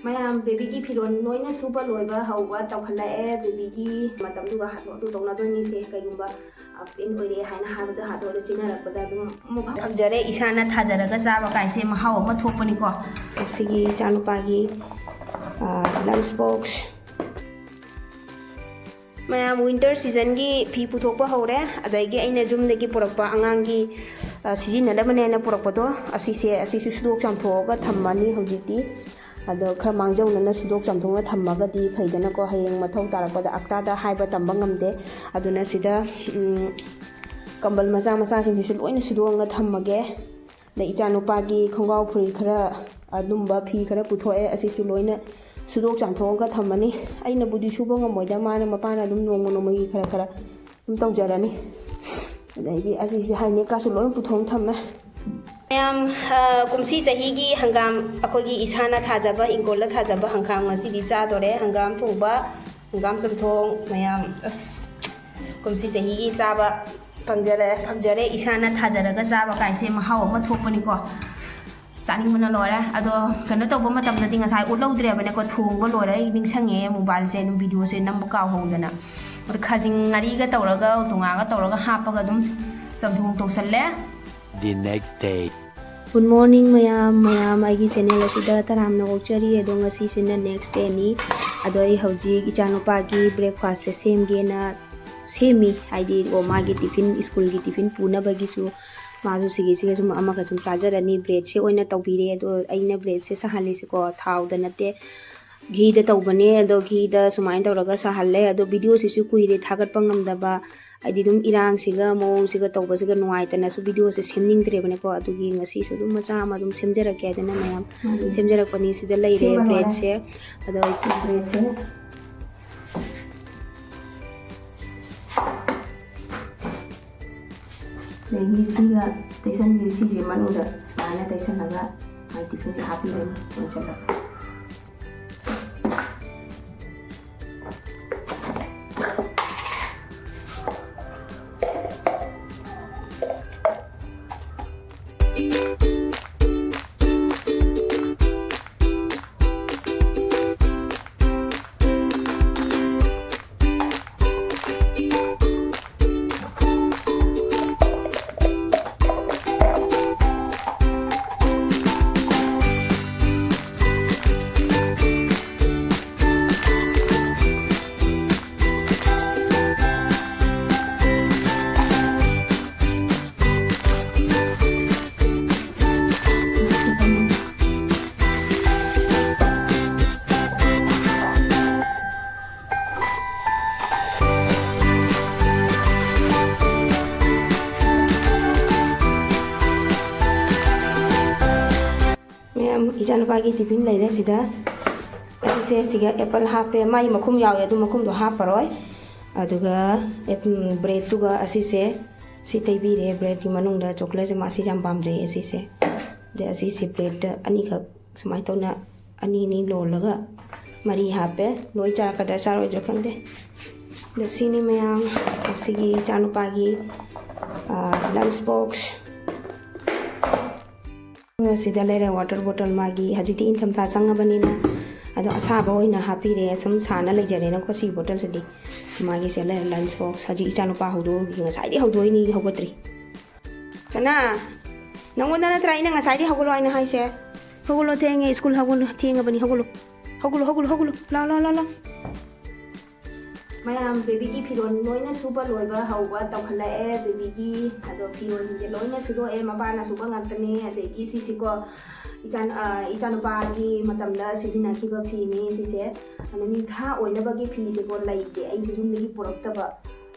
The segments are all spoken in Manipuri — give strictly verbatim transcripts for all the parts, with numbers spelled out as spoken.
ꯃꯌꯥꯝ ꯕꯦꯕꯤꯒꯤ ꯐꯤꯔꯣꯜ ꯂꯣꯏꯅ ꯁꯨꯕ ꯂꯣꯏꯕ ꯍꯧꯕ ꯇꯧꯈꯠꯂꯛꯑꯦ꯫ ꯕꯦꯕꯤꯒꯤ ꯃꯇꯝꯗꯨꯒ ꯍꯥꯊꯨ ꯍꯥꯊꯨ ꯇꯧꯅꯗꯣꯏꯅꯤꯁꯦ꯫ ꯀꯩꯒꯨꯝꯕ ꯑꯞ ꯏꯟ ꯑꯣꯏꯔꯦ ꯍꯥꯏꯅ ꯍꯥꯏꯕꯗ ꯍꯥꯊꯨ ꯍꯥꯊꯨ ꯆꯦꯟꯅꯔꯛꯄꯗ ꯑꯗꯨꯝ ꯑꯃꯨꯛ ꯐꯪꯖꯔꯦ꯫ ꯏꯁꯥꯅ ꯊꯥꯖꯔꯒ ꯆꯥꯕ ꯀꯥꯏꯁꯦ ꯃꯍꯥꯎ ꯑꯃ ꯊꯣꯛꯄꯅꯤꯀꯣ꯫ ꯑꯁꯤꯒꯤ ꯏꯆꯥꯅꯨꯄꯥꯒꯤ ꯂꯟꯁ ꯕꯣꯛꯁ꯫ ꯃꯌꯥꯝ ꯋꯤꯟꯇꯔ ꯁꯤꯖꯟꯒꯤ ꯐꯤ ꯄꯨꯊꯣꯛꯄ ꯍꯧꯔꯦ꯫ ꯑꯗꯒꯤ ꯑꯩꯅ ꯌꯨꯝꯗꯒꯤ ꯄꯨꯔꯛꯄ ꯑꯉꯥꯡꯒꯤ, ꯑ, ꯁꯤꯖꯤꯟꯅꯅꯕꯅꯦꯅ ꯄꯨꯔꯛꯄꯗꯣ, ꯑꯁꯤꯁꯦ, ꯑꯁꯤꯁꯨ ꯁꯨꯗꯣꯛ ꯆꯥꯝꯊꯣꯛꯑꯒ ꯊꯝꯃꯅꯤ ꯍꯧꯖꯤꯛꯇꯤ꯫ ꯑꯗꯣ ꯈꯔ ꯃꯥꯡꯖꯧꯅꯅ ꯁꯨꯗꯣꯛ ꯆꯥꯝꯊꯣꯛꯅ ꯊꯝꯃꯒꯗꯤ ꯐꯩꯗꯅꯀꯣ, ꯍꯌꯦꯡ ꯃꯊꯧ ꯇꯥꯔꯛꯄꯗ ꯑꯛꯇꯥꯗ ꯍꯥꯏꯕ ꯇꯝꯕ ꯉꯝꯗꯦ꯫ ꯑꯗꯨꯅ ꯁꯤꯗ, ꯎꯝ, ꯀꯝꯕꯜ ꯃꯆꯥ ꯃꯆꯥꯁꯤꯡꯁꯤꯁꯨ ꯂꯣꯏꯅ ꯁꯨꯗꯣꯛꯑꯒ ꯊꯝꯃꯒꯦ꯫ ꯑꯗꯩ ꯏꯆꯥꯅꯨꯄꯥꯒꯤ ꯈꯣꯡꯒ꯭ꯔꯥꯎ ꯐꯨꯔꯤꯠ ꯈꯔ, ꯑꯗꯨꯝꯕ ꯐꯤ ꯈꯔ ꯄꯨꯊꯣꯛꯑꯦ, ꯑꯁꯤꯁꯨ ꯂꯣꯏꯅ ꯁꯨꯗꯣꯛ ꯆꯥꯝꯊꯣꯛꯑꯒ ꯊꯝꯃꯅꯤ꯫ ꯑꯩꯅꯕꯨꯗꯤ ꯁꯨꯕ ꯉꯝꯃꯣꯏꯗ, ꯃꯥꯅ, ꯃꯄꯥꯅ ꯑꯗꯨꯝ ꯅꯣꯡꯃ ꯅꯣꯡꯃꯒꯤ ꯈꯔ ꯈꯔ ꯑꯗꯨꯝ ꯇꯧꯖꯔꯅꯤ꯫ ꯑꯗꯩꯗꯤ ꯑꯁꯤꯁꯦ ꯍꯥꯏꯅꯦꯛꯀꯥꯁꯨ ꯂꯣꯏ ꯄꯨꯊꯣꯛꯑ ꯊꯝꯃꯦ꯫ ꯃꯌꯥꯝ, ꯑ, ꯀꯨꯝꯁꯤ ꯆꯍꯤꯒꯤ ꯍꯪꯒꯥꯝ ꯑꯩꯈꯣꯏꯒꯤ ꯏꯁꯥꯅ ꯊꯥꯖꯕ, ꯏꯪꯈꯣꯜꯗ ꯊꯥꯖꯕ ꯍꯪꯒꯥꯝ ꯉꯁꯤꯗꯤ ꯆꯥꯗꯣꯔꯦ꯫ ꯍꯪꯒꯥꯝ ꯊꯣꯡꯕ, ꯍꯪꯒꯥꯝ ꯆꯝꯊꯣꯡ꯫ ꯃꯌꯥꯝ, ꯑꯁ, ꯀꯨꯝꯁꯤ ꯆꯍꯤꯒꯤ ꯆꯥꯕ ꯐꯪꯖꯔꯦ, ꯐꯪꯖꯔꯦ꯫ ꯏꯁꯥꯅ ꯊꯥꯖꯔꯒ ꯆꯥꯕ ꯀꯥꯏꯁꯦ ꯃꯍꯥꯎ ꯑꯃ ꯊꯣꯛꯄꯅꯤꯀꯣ꯫ ꯆꯥꯅꯤꯡꯕꯅ ꯂꯣꯏꯔꯦ꯫ ꯑꯗꯣ ꯀꯩꯅꯣ ꯇꯧꯕ ꯃꯇꯝꯗꯗꯤ ꯉꯁꯥꯏ ꯎꯠꯍꯧꯗ꯭ꯔꯦꯕꯅꯦꯀꯣ, ꯊꯣꯡꯕ ꯂꯣꯏꯔꯦ꯫ ꯑꯩ ꯅꯤꯡꯁꯤꯡꯉꯦ, ꯃꯣꯕꯥꯏꯜꯁꯦ ꯑꯗꯨꯝ ꯚꯤꯗꯤꯑꯣꯁꯦ ꯅꯝꯕ ꯀꯥꯎꯍꯧꯗꯅ꯫ ꯑꯗꯣ ꯈꯥꯖꯤꯡ ꯉꯥꯔꯤꯒ ꯇꯧꯔꯒ, ꯎꯇꯣꯡꯉꯥꯒ ꯇꯧꯔꯒ ꯍꯥꯞꯄꯒ ꯑꯗꯨꯝ ꯆꯝꯊꯣꯡ ꯇꯧꯁꯜꯂꯦ꯫ The next day. Good morning ꯃꯌꯥꯝ, ꯃꯌꯥꯝ ꯑꯩꯒꯤ ꯆꯦꯅꯦꯜ ꯑꯁꯤꯗ ꯇꯔꯥꯝꯅ ꯑꯣꯛꯆꯔꯤ꯫ ꯑꯗꯣ ꯉꯁꯤꯁꯤꯅ ꯅꯦꯛꯁ ꯗꯦꯅꯤ꯫ ꯑꯗꯣ ꯑꯩ ꯍꯧꯖꯤꯛ ꯏꯆꯥꯅꯨꯄꯥꯒꯤ ꯕ꯭ꯔꯦꯛꯐꯥꯁꯁꯦ ꯁꯦꯝꯒꯦꯅ ꯁꯦꯝꯃꯤ꯫ ꯍꯥꯏꯗꯤ, ꯑꯣ, ꯃꯥꯒꯤ ꯇꯤꯐꯤꯟ, ꯁ꯭ꯀꯨꯜꯒꯤ ꯇꯤꯐꯤꯟ ꯄꯨꯅꯕꯒꯤꯁꯨ ꯃꯥꯁꯨ ꯁꯤꯒꯤꯁꯤꯒ ꯁꯨꯝ ꯑꯃꯒ ꯁꯨꯝ ꯆꯥꯖꯔꯅꯤ꯫ ꯕ꯭ꯔꯦꯗꯁꯦ ꯑꯣꯏꯅ ꯇꯧꯕꯤꯔꯦ꯫ ꯑꯗꯣ ꯑꯩꯅ ꯕ꯭ꯔꯦꯗꯁꯦ ꯁꯥꯍꯜꯂꯤꯁꯦꯀꯣ, ꯊꯥꯎꯗ ꯅꯠꯇꯦ, ꯘꯤꯗ ꯇꯧꯕꯅꯦ꯫ ꯑꯗꯣ ꯘꯤꯗ ꯁꯨꯃꯥꯏꯅ ꯇꯧꯔꯒ ꯁꯥꯍꯜꯂꯦ꯫ ꯑꯗꯣ ꯚꯤꯗꯤꯑꯣꯁꯤꯁꯨ ꯀꯨꯏꯔꯦ ꯊꯥꯒꯠꯄ ꯉꯝꯗꯕ, ꯍꯥꯏꯗꯤ ꯑꯗꯨꯝ ꯏꯔꯥꯡꯁꯤꯒ ꯃꯑꯣꯡꯁꯤꯒ ꯇꯧꯕꯁꯤꯒ ꯅꯨꯡꯉꯥꯏꯇꯅꯁꯨ ꯚꯤꯗꯤꯑꯣꯁꯦ ꯁꯦꯝꯅꯤꯡꯗ꯭ꯔꯦꯕꯅꯦꯀꯣ꯫ ꯑꯗꯨꯒꯤ ꯉꯁꯤꯁꯨ ꯑꯗꯨꯝ ꯃꯆꯥ ꯑꯃ ꯑꯗꯨꯝ ꯁꯦꯝꯖꯔꯛꯀꯦ ꯍꯥꯏꯗꯅ ꯃꯌꯥꯝ ꯎꯝ꯫ ꯁꯦꯝꯖꯔꯛꯄꯅꯤ꯫ ꯁꯤꯗ ꯂꯩꯔꯦ ꯁꯦꯝꯕ ꯂꯣꯏꯔꯦ꯫ ꯕ꯭ꯔꯦꯗꯁꯦ꯫ ꯑꯗꯣ ꯕ꯭ꯔꯦꯗꯁꯦ ꯑꯗꯒꯤ ꯁꯤꯒ ꯇꯩꯁꯟꯕꯤ, ꯁꯤꯁꯦ ꯃꯅꯨꯡꯗ ꯁꯨꯃꯥꯏꯅ ꯇꯩꯁꯜꯂꯒ ꯃꯥꯏ ꯇꯤꯐꯤꯟꯁꯦ ꯍꯥꯞꯄꯤꯔꯅꯤ, ꯂꯣꯟꯁꯤꯜꯂꯒ꯫ ꯏꯆꯥꯅꯨꯄꯥꯒꯤ ꯇꯤꯐꯤꯟ ꯂꯩꯔꯦ ꯁꯤꯗ꯫ ꯑꯁꯤꯁꯦ ꯁꯤꯒ ꯑꯦꯄꯜ ꯍꯥꯞꯄꯦ, ꯃꯥꯒꯤ ꯃꯈꯨꯝ ꯌꯥꯎꯋꯦ, ꯑꯗꯨ ꯃꯈꯨꯝꯗꯣ ꯍꯥꯞꯄꯔꯣꯏ꯫ ꯑꯗꯨꯒ ꯑꯦꯞ-, ꯕ꯭ꯔꯦꯗꯇꯨꯒ ꯑꯁꯤꯁꯦ ꯁꯤ ꯇꯩꯕꯤꯔꯦ꯫ ꯕ꯭ꯔꯦꯗꯀꯤ ꯃꯅꯨꯡꯗ ꯆꯣꯀ꯭ꯂꯦꯠꯁꯦ ꯃꯥꯁꯤ ꯌꯥꯝ ꯄꯥꯝꯖꯩꯌꯦ ꯁꯤꯁꯦ꯫ ꯑꯗꯩ ꯑꯁꯤꯁꯦ ꯄ꯭ꯂꯦꯠꯇ ꯑꯅꯤꯈꯛ ꯁꯨꯃꯥꯏꯅ ꯇꯧꯅ ꯑꯅꯤ ꯑꯅꯤ ꯂꯣꯜꯂꯒ ꯃꯔꯤ ꯍꯥꯞꯄꯦ꯫ ꯂꯣꯏ ꯆꯥꯔꯛꯀꯗ꯭ꯔꯥ ꯆꯥꯔꯣꯏꯗ꯭ꯔꯥ ꯈꯪꯗꯦ꯫ ꯑꯗ ꯁꯤꯅꯤ ꯃꯌꯥꯝ ꯑꯁꯤꯒꯤ ꯏꯆꯥꯅꯨꯄꯥꯒꯤ, ꯑ, lunch box꯫ ꯁꯤꯗ ꯂꯩꯔꯦ water bottle ꯃꯥꯒꯤ꯫ ꯍꯧꯖꯤꯛꯇꯤ ꯏꯪꯊꯝꯊꯥ ꯆꯪꯉꯕꯅꯤꯅ ꯑꯗꯣ ꯑꯁꯥꯕ ꯑꯣꯏꯅ ꯍꯥꯞꯄꯤꯔꯦ꯫ ꯁꯨꯝ ꯁꯥꯅ ꯂꯩꯖꯔꯦꯅꯀꯣ ꯁꯤꯒꯤ ꯕꯣꯇꯜꯁꯤꯗꯤ꯫ ꯃꯥꯒꯤꯁꯦ ꯂꯩꯔꯦ lunch box꯫ ꯍꯧꯖꯤꯛ ꯏꯆꯥꯅꯨꯄꯥ ꯍꯧꯗꯣꯛꯎꯒꯦ꯫ ꯉꯁꯥꯏꯗꯤ ꯍꯧꯗꯣꯛꯏꯅꯤ, ꯍꯧꯒꯠꯇ꯭ꯔꯤ꯫ ꯁꯅꯥ, ꯅꯪꯉꯣꯟꯗ ꯅꯠꯇ꯭ꯔꯥ ꯑꯩꯅ ꯉꯁꯥꯏꯗꯤ ꯍꯧꯒꯠꯂꯣ ꯍꯥꯏꯅ ꯍꯥꯏꯁꯦ? ꯍꯧꯒꯠꯂꯣ, ꯊꯦꯡꯉꯦ, ꯁ꯭ꯀꯨꯜ ꯍꯧꯒꯠꯂꯣ, ꯊꯦꯡꯉꯕꯅꯤ, ꯍꯧꯒꯠꯂꯣ꯫ ꯍꯧꯒꯠꯂꯣ, ꯍꯧꯒꯠꯂꯣ, ꯍꯧꯒꯠꯂꯣ꯫ ꯂꯥꯎ, ꯂꯥꯎ, ꯂꯥꯎ, ꯂꯥꯎ꯫ ꯃꯌꯥꯝ ꯕꯦꯕꯤꯒꯤ ꯐꯤꯔꯣꯜ ꯂꯣꯏꯅ ꯁꯨꯕ ꯂꯣꯏꯕ ꯍꯧꯕ ꯇꯧꯈꯠꯂꯛꯑꯦ꯫ ꯕꯦꯕꯤꯒꯤ ꯑꯗꯣ ꯐꯤꯔꯣꯜꯁꯤꯡꯁꯦ ꯂꯣꯏꯅ ꯁꯨꯗꯣꯛꯑꯦ, ꯃꯄꯥꯅ ꯁꯨꯕ ꯉꯥꯛꯇꯅꯦ꯫ ꯑꯗꯒꯤ ꯁꯤꯁꯤꯀꯣ, ꯏꯆꯥ-, ꯑ, ꯏꯆꯥꯅꯨꯄꯥꯒꯤ ꯃꯇꯝꯗ ꯁꯤꯖꯤꯟꯅꯈꯤꯕ ꯐꯤꯅꯦ ꯁꯤꯁꯦ꯫ ꯑꯗꯣ ꯅꯤꯡꯊꯥ ꯑꯣꯏꯅꯕꯒꯤ ꯐꯤꯁꯦꯀꯣ ꯂꯩꯇꯦ, ꯑꯩꯁꯨ ꯌꯨꯝꯗꯒꯤ ꯄꯨꯔꯛꯇꯕ꯫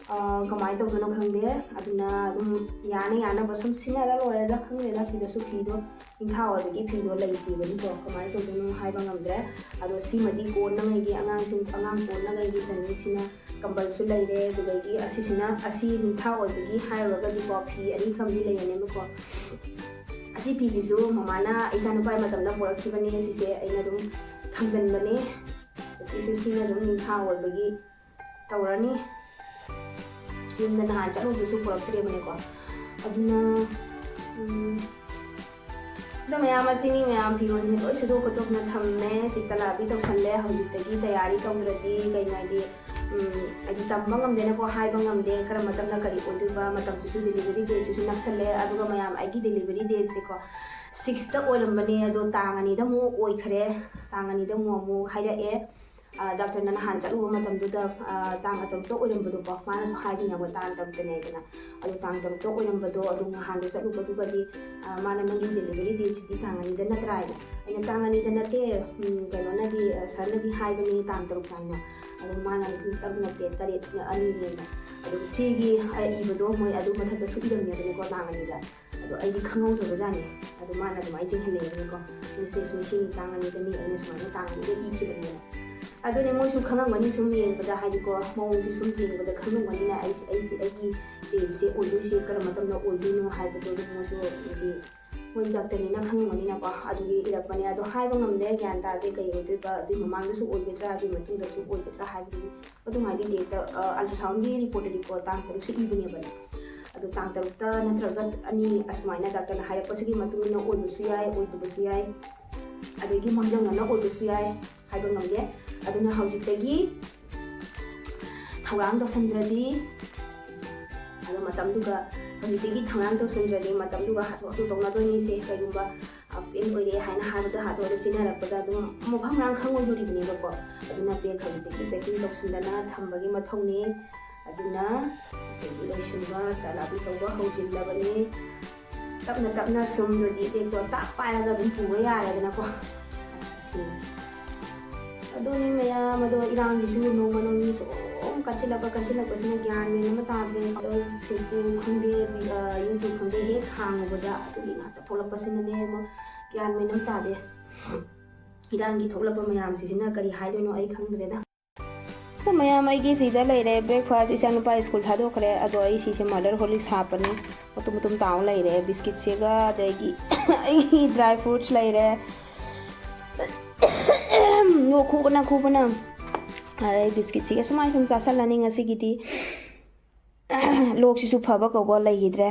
ꯑ, ꯀꯃꯥꯏꯅ ꯇꯧꯗꯣꯏꯅꯣ ꯈꯪꯗꯦ꯫ ꯑꯗꯨꯅ ꯑꯗꯨꯝ ꯌꯥꯅ ꯌꯥꯅꯕ ꯁꯨꯝ ꯁꯤꯖꯤꯟꯅꯔ ꯂꯣꯏꯔꯦꯗ, ꯈꯪꯗꯦꯗ꯫ ꯁꯤꯗꯁꯨ ꯐꯤꯗꯣ ꯅꯤꯡꯊꯥ ꯑꯣꯏꯕꯒꯤ ꯐꯤꯗꯣ ꯂꯩꯇꯦꯕꯅꯤꯀꯣ, ꯀꯃꯥꯏꯅ ꯇꯧꯗꯣꯏꯅꯣ ꯍꯥꯏꯕ ꯉꯝꯗ꯭ꯔꯦ꯫ ꯑꯗꯣ ꯁꯤꯃꯗꯤ ꯀꯣꯟꯅꯉꯩꯒꯤ, ꯑꯉꯥꯡꯁꯤꯡ, ꯑꯉꯥꯡ ꯀꯣꯟꯅꯉꯩꯒꯤ ꯐꯅꯦꯛꯁꯤꯅ ꯀꯝꯕꯜꯁꯨ ꯂꯩꯔꯦ꯫ ꯑꯗꯨꯗꯒꯤ ꯑꯁꯤꯁꯤꯅ, ꯑꯁꯤ ꯅꯤꯡꯊꯥ ꯑꯣꯏꯕꯒꯤ ꯍꯥꯏꯔꯨꯔꯒꯗꯤꯀꯣ, ꯐꯤ ꯑꯅꯤ ꯊꯝꯗꯤ ꯂꯩꯔꯅꯦꯕꯀꯣ꯫ ꯑꯁꯤ ꯐꯤꯁꯤꯁꯨ ꯃꯃꯥꯅ ꯏꯆꯥꯅꯨꯄꯥꯒꯤ ꯃꯇꯝꯗ ꯄꯨꯔꯛꯈꯤꯕꯅꯦ꯫ ꯁꯤꯁꯦ ꯑꯩꯅ ꯑꯗꯨꯝ ꯊꯝꯖꯤꯟꯕꯅꯦ꯫ ꯑꯁꯤꯁꯨ ꯁꯤꯅ ꯑꯗꯨꯝ ꯅꯤꯡꯊꯥ ꯑꯣꯏꯕꯒꯤ ꯇꯧꯔꯅꯤ꯫ ꯌꯨꯝꯗ ꯅꯍꯥꯟ ꯆꯠꯂꯨꯕꯗꯨꯁꯨ ꯄꯨꯔꯛꯇ꯭ꯔꯦꯕꯅꯦꯀꯣ꯫ ꯑꯗꯨꯅ, ꯎꯝ, ꯑꯗꯣ ꯃꯌꯥꯝ ꯑꯁꯤꯅꯤ, ꯃꯌꯥꯝ ꯐꯤꯔꯣꯜꯁꯦ ꯂꯣꯏ ꯁꯨꯗꯣꯛ ꯈꯣꯠꯇꯣꯛꯅ ꯊꯝꯃꯦ꯫ ꯁꯤ ꯇꯂꯥꯕꯤ ꯇꯧꯁꯜꯂꯦ꯫ ꯍꯧꯖꯤꯛꯇꯒꯤ ꯇꯌꯥꯔꯤ ꯇꯧꯗ꯭ꯔꯗꯤ ꯀꯩꯅꯣ ꯍꯥꯏꯗꯤ, ꯎꯝ, ꯍꯥꯏꯗꯤ ꯇꯝꯕ ꯉꯝꯗꯦꯅꯀꯣ, ꯍꯥꯏꯕ ꯉꯝꯗꯦ ꯀꯔꯝꯕ ꯃꯇꯝꯗ ꯀꯔꯤ ꯑꯣꯏꯗꯣꯏꯕ꯫ ꯃꯇꯝꯁꯤꯁꯨ delivery dateꯁꯤꯁꯨ ꯅꯛꯁꯜꯂꯦ꯫ ꯑꯗꯨꯒ ꯃꯌꯥꯝ ꯑꯩꯒꯤ delivery dateꯁꯦꯀꯣ sixꯇ ꯑꯣꯏꯔꯝꯕꯅꯦ, ꯑꯗꯣ ꯇꯥꯡ ꯑꯅꯤꯗ ꯑꯃꯨꯛ ꯑꯣꯏꯈ꯭ꯔꯦ꯫ ꯇꯥꯡ ꯑꯅꯤꯗ ꯑꯃꯨꯛ, ꯑꯃꯨꯛ ꯍꯥꯏꯔꯛꯑꯦ꯫ ꯑ, ꯗꯥꯛꯇꯔꯅ ꯅꯍꯥꯟ ꯆꯠꯂꯨꯕ ꯃꯇꯝꯗꯨꯗ, ꯑ, ꯇꯥꯡ ꯑꯇꯔꯨꯛꯇ ꯑꯣꯏꯔꯝꯕꯗꯣꯀꯣ, ꯃꯥꯅꯁꯨ ꯍꯥꯏꯗꯣꯏꯅꯦꯕ ꯇꯥꯡ ꯇꯔꯨꯛꯇꯅꯦꯗꯅ꯫ ꯑꯗꯣ ꯇꯥꯡ ꯇꯔꯨꯛꯇ ꯑꯣꯏꯔꯝꯕꯗꯣ, ꯑꯗꯨ ꯅꯍꯥꯟꯗꯣ ꯆꯠꯂꯨꯕꯗꯨꯒꯗꯤ, ꯑ, ꯃꯥꯅ "ꯅꯪꯒꯤ delivery dateꯁꯤꯗꯤ ꯇꯥꯡ ꯑꯅꯤꯗ ꯅꯠꯇ꯭ꯔꯥ?" ꯍꯥꯏꯅ꯫ ꯑꯩꯅ, "ꯇꯥꯡ ꯑꯅꯤꯗ ꯅꯠꯇꯦ, ꯎꯝ, ꯀꯩꯅꯣꯅꯗꯤ, ꯑ, ꯁꯥꯔꯅꯗꯤ ꯍꯥꯏꯕꯅꯦ ꯇꯥꯡ ꯇꯔꯨꯛꯇ" ꯍꯥꯏꯅ꯫ ꯑꯗꯣ ꯃꯥꯅ "ꯇꯔꯨꯛ ꯅꯠꯇꯦ, ꯇꯔꯦꯠ, ꯑꯅꯤꯅꯦꯅ"꯫ ꯑꯗꯨ ꯆꯦꯒꯤ, ꯑ, ꯏꯕꯗꯣ ꯃꯣꯏ ꯑꯗꯨ ꯃꯊꯛꯇꯁꯨ ꯏꯔꯝꯃꯦꯕꯅꯦꯀꯣ, ꯇꯥꯡ ꯑꯅꯤꯗ꯫ ꯑꯗꯣ ꯑꯩꯗꯤ ꯈꯪꯍꯧꯗꯕꯖꯥꯠꯅꯤ꯫ ꯑꯗꯣ ꯃꯥꯅ ꯑꯗꯨꯃꯥꯏꯅ ꯆꯦꯟꯍꯜꯂꯛꯑꯦꯕꯀꯣ꯫ "ꯅꯪꯁꯦ ꯁꯨꯝ ꯁꯤꯅꯤ ꯇꯥꯡ ꯑꯅꯤꯗ ꯃꯤ ꯑꯩꯅ ꯁꯨꯃꯥꯏꯅ ꯇꯥꯡ ꯑꯅꯤꯗ ꯏꯈꯤꯕꯅꯦꯅ"꯫ ꯑꯗꯨꯅꯦ ꯃꯣꯏꯁꯨ ꯈꯪꯉꯝꯒꯅꯤ ꯁꯨꯝ ꯌꯦꯡꯕꯗ, ꯍꯥꯏꯗꯤꯀꯣ, ꯃꯑꯣꯡꯁꯦ ꯁꯨꯝ ꯌꯦꯡꯕꯗ ꯈꯪꯉꯝꯒꯅꯤꯅ ꯑꯩꯁꯦ, ꯑꯩꯁꯦ ꯑꯩꯒꯤ ꯗꯦꯠꯁꯦ ꯑꯣꯏꯗꯣꯏꯁꯦ ꯀꯔꯝꯕ ꯃꯇꯝꯗ ꯑꯣꯏꯗꯣꯏꯅꯣ ꯍꯥꯏꯕꯗꯣ ꯑꯗꯨꯝ ꯃꯣꯏꯁꯨ, ꯍꯥꯏꯗꯤ, ꯃꯣꯏ ꯗꯥꯛꯇꯔꯅꯤꯅ ꯈꯪꯉꯝꯒꯅꯤꯅꯀꯣ꯫ ꯑꯗꯨꯒꯤ ꯏꯔꯛꯄꯅꯦ꯫ ꯑꯗꯣ ꯍꯥꯏꯕ ꯉꯝꯗꯦ, ꯒ꯭ꯌꯥꯟ ꯇꯥꯗꯦ ꯀꯩ ꯑꯣꯏꯗꯣꯏꯕ, ꯑꯗꯨꯏ ꯃꯃꯥꯡꯗꯁꯨ ꯑꯣꯏꯒꯗ꯭ꯔꯥ, ꯑꯗꯨꯏ ꯃꯇꯨꯡꯗꯁꯨ ꯑꯣꯏꯒꯗ꯭ꯔꯥ ꯍꯥꯏꯕꯗꯤ꯫ ꯑꯗꯨꯝ ꯍꯥꯏꯗꯤ ꯗꯦꯠꯇ, ꯑ, ultrasoundꯒꯤ reportꯇꯗꯤꯀꯣ ꯇꯥꯡ ꯇꯔꯨꯛꯁꯦ ꯏꯕꯅꯦꯕꯅꯦ꯫ ꯑꯗꯣ ꯇꯥꯡ ꯇꯔꯨꯛꯇ ꯅꯠꯇ꯭ꯔꯒ ꯑꯅꯤ ꯑꯁꯨꯃꯥꯏꯅ ꯗꯥꯛꯇꯔꯅ ꯍꯥꯏꯔꯛꯄꯁꯤꯒꯤ ꯃꯇꯨꯡ ꯏꯟꯅ ꯑꯣꯏꯕꯁꯨ ꯌꯥꯏ, ꯑꯣꯏꯗꯕꯁꯨ ꯌꯥꯏ, ꯑꯗꯒꯤ ꯃꯥꯡꯖꯧꯅꯅ ꯑꯣꯏꯕꯁꯨ ꯌꯥꯏ, ꯍꯥꯏꯕ ꯉꯝꯗꯦ꯫ ꯑꯗꯨꯅ ꯍꯧꯖꯤꯛꯇꯒꯤ ꯊꯧꯔꯥꯡ ꯇꯧꯁꯟꯗ꯭ꯔꯗꯤ, ꯑꯗꯣ ꯃꯇꯝꯗꯨꯒ, ꯍꯧꯖꯤꯛꯇꯒꯤ ꯊꯧꯔꯥꯡ ꯇꯧꯁꯟꯗ꯭ꯔꯗꯤ ꯃꯇꯝꯗꯨꯒ ꯍꯥꯊꯨ ꯍꯥꯊꯨ ꯇꯧꯅꯗꯣꯏꯅꯤꯁꯦ꯫ ꯀꯩꯒꯨꯝꯕ, ꯑ, pain ꯑꯣꯏꯔꯦ ꯍꯥꯏꯅ ꯍꯥꯏꯕꯗ ꯍꯥꯊꯨ ꯍꯥꯊꯨ ꯆꯦꯟꯅꯔꯛꯄꯗ ꯑꯗꯨꯝ ꯃꯐꯝ ꯃꯔꯥꯡ ꯈꯪꯉꯣꯏꯗꯣꯔꯤꯕꯅꯦꯕꯀꯣ꯫ ꯑꯗꯨꯅ bag ꯍꯧꯖꯤꯛꯇꯒꯤ packing ꯇꯧꯁꯤꯟꯗꯅ ꯊꯝꯕꯒꯤ ꯃꯊꯧꯅꯤ꯫ ꯑꯗꯨꯅ ꯑꯩꯈꯣꯏꯒꯤ ꯂꯣꯏꯁꯤꯟꯕ ꯇꯂꯥꯕꯤ ꯇꯧꯕ ꯍꯧꯖꯤꯜꯂꯕꯅꯤ꯫ ꯇꯞꯅ ꯇꯞꯅ ꯁꯨꯝ ꯑꯗꯨꯗꯤ bagꯇꯣ ꯇꯥꯛ ꯄꯥꯏꯔꯒ ꯑꯗꯨꯝ ꯄꯨꯕ ꯌꯥꯔꯦꯗꯅꯀꯣ꯫ ꯑꯗꯨꯅꯤ ꯃꯌꯥꯝ꯫ ꯑꯗꯣ ꯏꯔꯥꯡꯁꯤꯁꯨ ꯅꯣꯡꯃ ꯅꯣꯡꯃꯒꯤ ꯁꯨꯝ ꯀꯟꯁꯤꯜꯂꯛꯄ, ꯀꯟꯁꯤꯜꯂꯛꯄꯁꯤꯅ ꯒ꯭ꯌꯥꯟ ꯃꯦꯟ ꯑꯃ ꯇꯥꯗ꯭ꯔꯦ꯫ ꯑꯗꯣ Facebook ꯈꯪꯗꯦ, ꯑ, YouTube ꯈꯪꯗꯦ, ꯍꯦꯛ ꯍꯥꯡꯉꯨꯕꯗ ꯑꯗꯨꯒꯤ ꯉꯥꯛꯇ ꯊꯣꯛꯂꯛꯄꯁꯤꯅꯅꯦ, ꯒ꯭ꯌꯥꯟ ꯃꯦꯟ ꯑꯃ ꯇꯥꯗꯦ꯫ ꯏꯔꯥꯡꯒꯤ ꯊꯣꯛꯂꯛꯄ ꯃꯌꯥꯝꯁꯤꯁꯤꯅ ꯀꯔꯤ ꯍꯥꯏꯗꯣꯏꯅꯣ ꯑꯩ ꯈꯪꯗ꯭ꯔꯦꯗ꯫ ꯁꯣ ꯃꯌꯥꯝ, ꯑꯩꯒꯤ ꯁꯤꯗ ꯂꯩꯔꯦ, breakfast, ꯏꯆꯥꯅꯨꯄꯥ ꯁ꯭ꯀꯨꯜ ꯊꯥꯗꯣꯛꯈ꯭ꯔꯦ꯫ ꯑꯗꯣ ꯑꯩ ꯁꯤꯁꯦ mother Horlicks ꯍꯥꯞꯄꯅꯤ, ꯃꯇꯨꯝ ꯃꯇꯨꯝ ꯇꯥꯎ ꯂꯩꯔꯦ꯫ ꯕꯤꯁꯀꯤꯠꯁꯤꯒ, ꯑꯗꯒꯤ ꯑꯩꯒꯤ dry fruits ꯂꯩꯔꯦ꯫ ꯂꯣꯛ ꯈꯨꯕꯅ, ꯈꯨꯕꯅ꯫ ꯑꯗꯩ ꯕꯤꯁꯀꯤꯠꯁꯤꯒ ꯁꯨꯃꯥꯏ ꯁꯨꯝ ꯆꯥꯁꯜꯂꯅꯤ ꯉꯁꯤꯒꯤꯗꯤ꯫ ꯂꯣꯛꯁꯤꯁꯨ ꯐꯕ ꯀꯧꯕ ꯂꯩꯈꯤꯗ꯭ꯔꯦ꯫